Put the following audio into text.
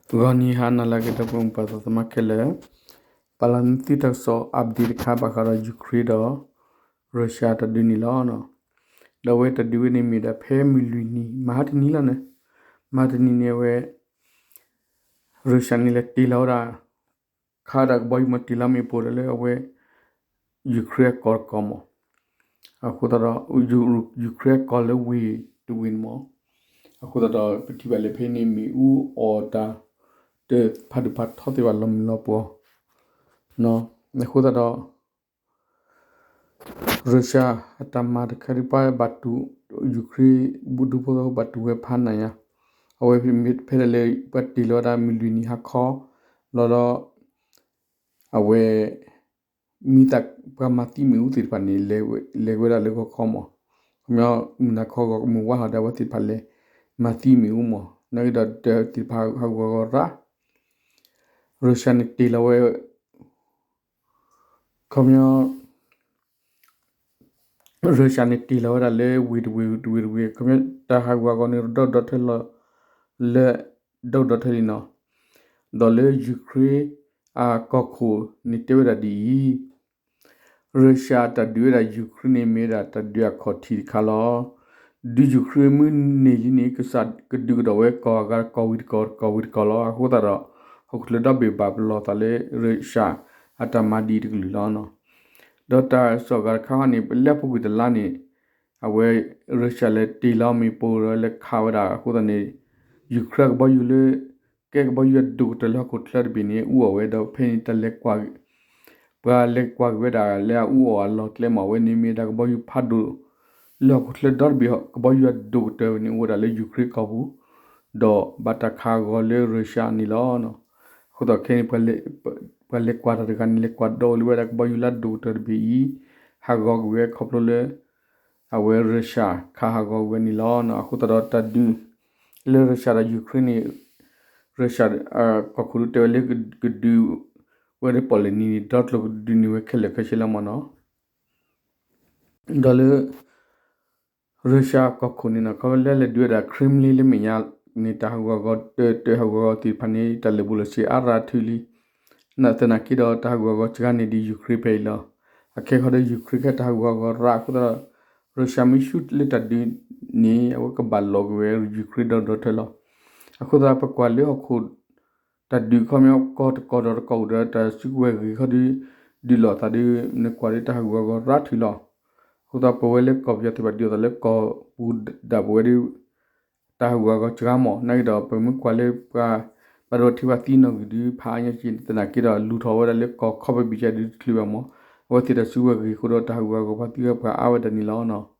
ဂီၤနံၤဟါနၤလၢအဂ့ၤ ဒီပုၢ်ဝဲၢ်ပှၤသးသမါခဲလၢာ်, ပာ်လီၤန့ၢ်သုတၢ်ကစီၣ် update တခါ ဘၣ်ဃးဒီး Ukraine ဒီး Russia တၢ်ဒုးန့ၣ်လီၤ. ဒီးအဝဲတၢ်ဒုးဝဲန့ၣ်မ့ၢ်ဒၣ်ဖဲမုၢ်လွံၢ်နံၤ မဟါတနံၤလီၤန့ၣ်, မဟါတနံၤန့ၣ်အဝဲ Russia န့ၣ်လဲၤတ့ၢ်လီၤဝဲဒၣ် ခးဒၣ်ကဘီယူၤမ့ၢ်တ့ၢ်လီၤမ့ၣ်ပိၢ်ဒီးလၢအဝဲ Ukraine အကီၢ်တကီၢ်မး, အဃိသတးဒီး Ukraine အကီၢ်လၢဝ့ၢ်တဝ့ၢ်န့ၣ်မး, အဃိသတးဒီး ပထံၣ်ဘၣ်လၢဖဲန့ၣ်မ့ၣ်အူအီၣ်တၢ် တဖးဒိၣ်ဖးထီသ့ၣ်တဖၣ်လီၤမုၢ်လီၤပှီၢ်, အဃိသတးဒီး Russia အတၢ်မၤတခါဒုးပှၤဘၣ်တူၢ် Ukraine ဘူၣ်ဒူဖိသီဖိဘၣ်တူၢ်ဝဲဖးနးညါ, အဝဲဖဲဒၣ်လၢပှၤတ့ၢ်လီၤဝဲဒၣ်မုၢ်လွံၢ်နံၤဟါခီ လီၤဒီး အဝဲ မံသးပှၤမၤသံမ့ၣ်အူသ့ၣ်တဖၣ်န့ၣ် လဲၤဝဲဒၣ်လၢဂီၤခီမး, ခီပညီ မုၢ်နၤခီဂီၤမုၢ်ဝါလီၤဒီး အဝဲသ့ၣ်တဖၣ်လဲၤမၤသံမ့ၣ်အူမး, နာ်က့ဒီးတၢ်သ့ၣ်တဖၣ်ဟးဂူာ်ဟးဂီၤရၣ် Russia န့ၣ်တ့ၢ်လီၤဝဲ ခီပညီ Russia န့ၣ်တ့ၢ်လီၤဝဲဒၣ်လၢဝ့ၢ်တဝ့ၢ်တဝ့ၢ်တဝ့ၢ် ခီပညီ တၢ်ဟးဂူာ်ဟးဂီၤန့ၣ်ဒီဒီထၢလီၤ လၢ ဒီဒီထၢလံနီၤ, ဒီးလၢ Ukraine အကီၢ်ခိၣ်န့ၣ်တဲဝဲဒၣ်ဒ်အံၤ, Russia တၢ်ဒုးဝဲဒၣ် Ukraine န့ၣ်မ့ၢ်ဝဲဒၣ်တၢ်ဒုးအခီၣ်ထံးတခါလီၤ. ဒုး Ukraine မုၢ်နံၤလံန့ၣ် ကစၢ်ကဒုးကဒီးဝဲကီၢ်အဂၤတကီၢ်ဝံၤတကီၢ်တကီၢ်ဝံၤတကီၢ်လီၤ. အဃိသတးဒီး ဟီၣ်ခိၣ်ချၢဒီဘ့ၣ်ဘၣ်ပလီၢ်သးလၢ Russia အတၢ်မၤဒ်အံၤတကလုာ်လီၤ. ဒီးတၢ်ကစီၣ်အဂၤတခါန့ၣ် လၢအပူၤကွံာ်တလါန့ၣ် အဝဲ Russia လဲၤတ့ၢ်လီၤမ့ၣ်ပိၢ်ဒီးလဲၤခးဝဲဒၣ်အဃိသတးန့ၣ် Ukraine ကဘီယူၤလၢ ကဲကဘီယူၤအဒိၣ်ကတၢၢ်လၢဟီၣ်ခိၣ်ချၢတဘ့ၣ်န့ၣ် အူအီၣ်ဝဲဒီးဖဲန့ၣ်တၢ်လဲၤ ပှၤလဲၤကွၢ်က့ၤဝဲဒၣ်လၢအအူအီၣ်အလီၢ်ကျဲမး အဝဲန့ၣ်မ့ၢ်ဒၣ်ကဘီယူၤဖးဒိၣ် လၢဟီၣ်ခိၣ်ချၢဒီတဘ့ၣ် ကဘီယူၤအဒိၣ်ကတၢၢ်န့ၣ် အိၣ်ဝဲဒၣ်လၢ Ukraine ကီၢ်ပူၤ ဒီးဘၣ်တၢ်ခးဂီၤလၢ Russia န့ၣ်လီၤ. အဃိသတးခဲအံၤန့ၣ် ပှၤလဲၤကွၢ်တၢ်တဂၤန့ၣ် လဲၤကွၢ်ဒီးလၢဝဲဒၣ်ကဘီယူၤလၢအဒိၣ်ကတၢၢ်တဘ့ၣ်အံၤ ဟးဂီၤက့ၤဝဲခီဖျိလၢ အဝဲ Russia ခးဟးဂီၤက့ၤဝဲန့ၣ်လီၤ. အဃိသတးဒီးတၢ်ဒုး လၢ Russia ဒီး Ukraine န့ၣ် Russia ကီၢ်ခိၣ်ဒုးတဲဝဲလၢကဒုးဝဲဒၣ်ပီၣ်လဲၣ်နံၤန့ၣ် ဒီတကျိၤကဒုးန့ၢ်ဝဲခဲလၢာ်ခဲဆ့လီၤမးနီၤ. ဒီးလၢ Russia ကီၢ်ခိၣ်န့ၣ်နီၤ ခီဖျိလၢလဲၤဒုးဝဲဒၣ် Kremlin လၢမဲာ်ညါန့ၣ် တၢ်ဟးဂူာ်ဟးဂီၤ တၢ်ဟးဂူာ်ဟးဂီၤသ့ၣ်တဖၣ်န့ၣ် တၢ်လၢာ်ဘူၣ်လၢာ်စ့အါရၤထုးလံ. သနာ်က့ဒီးတၢ်ဟးဂူာ်ဟးဂီၤစှၤန့ၢ်ဒံး Ukraine ဖဲအံၤလီၤ. အခဲခီဒီး Ukraine ခဲတၢ်ဟးဂူာ်ဟးဂီၤရၤအဃိသတးဒီး Russia မ့ၢ်ဆူၣ်လၢတၢ်ဒုးန့ၣ် အဝဲကဘၣ်လီၤက့ၤဝဲ Ukraine ဒီဒီထၢလီၤ. အဃိသတးပကွၢ်လၢဟီၣ်ခိၣ် တၢ်ဒုးခီပညီကီၢ်တကီၢ်ဒီးတကီၢ်အိၣ်ဒီးတၢ်စုကဝဲၤဂ့ၤခီဒီး ဒုးလိာ်သးဒီး နကွၢ်ဒီးတၢ်ဟးဂူာ်ဟးဂီၤရၤထုးလီၤ. အဃိသတးပဝဲလၢကီၢ်ပယီၤသ့ၣ်တဖၣ်ဒုးလိာ်သးလၢကီၢ်ပူၤဒၣ်ပဝဲဒီး တၢ်ဟးဂူာ်ဟးဂီၤစှၤမး နာ်က့ဒီး ပမ့ၢ်ကွၢ်လၢပှၤ ဘၣ်ဒိဘၣ်ထံးဘၣ်သံနီၣ်ဂံၢ်ဒုးဖးအါညါက့ သနာ်က့ဒီးလူၤထီၣ်ဝဲဒၣ်လၢကီၢ်ခီပဘံၣ်ကဒီးတချုးဘၣ်မး အဝဲသ့ၣ်တၢ်စုကဝဲၤဂ့ၤအဃိဒီးတၢ်ဟးဂူာ်ဟးဂီၤပှၤသံဂၤပှၤအါဝဲဒၣ်န့ၣ်လီၤ.